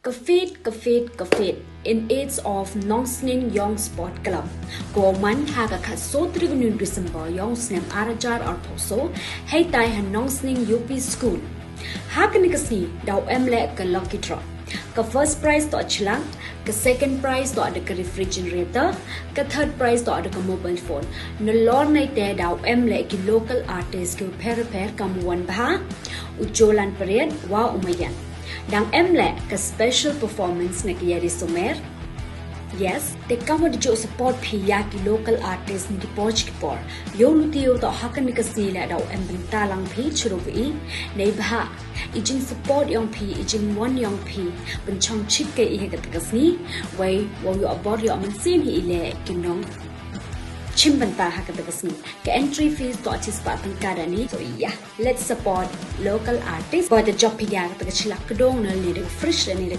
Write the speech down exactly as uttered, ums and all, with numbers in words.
Ka Fit, ka Fit, ka Fit in aid of Nongsning Young Sport Club ka wan man ha ka khatsaw tarik u December yong snem ar hajar arphew saw, hei tai ha Nongsning U P School. Ha kane ka sngi daw em leh ka lucky draw. Ka first prize toh a chlang, ka second prize toh da ka refrigerator, ka third prize toh da ka mobile phone. Nalor nai te daw em leh ki local artist ki pher pher kam u Wanbha, u Jolan Pariat wa u Mayan. Dang em leh ka special performance na ki Yari Sumer. Yes, te kam wa da jooh support phi ya ki local artist ni ki por ki por. Yow luti yow toh ha kane ka sngi leh daw em bynta lang phi churu i. Nei bha i jing support yong phi, i jing wan yong phi, pynchong chik ke i ha kata ka sngi. Wei wow yoh bor yoh mynsiem hi i leh ki nong chim bynta ha kata ka sngi. Ka entry fees toh chispah tyngka da ni. So yeah, let's support local artist. Ba da jop phi ya kata ka chilak kdong na ni da ka fridge da ni da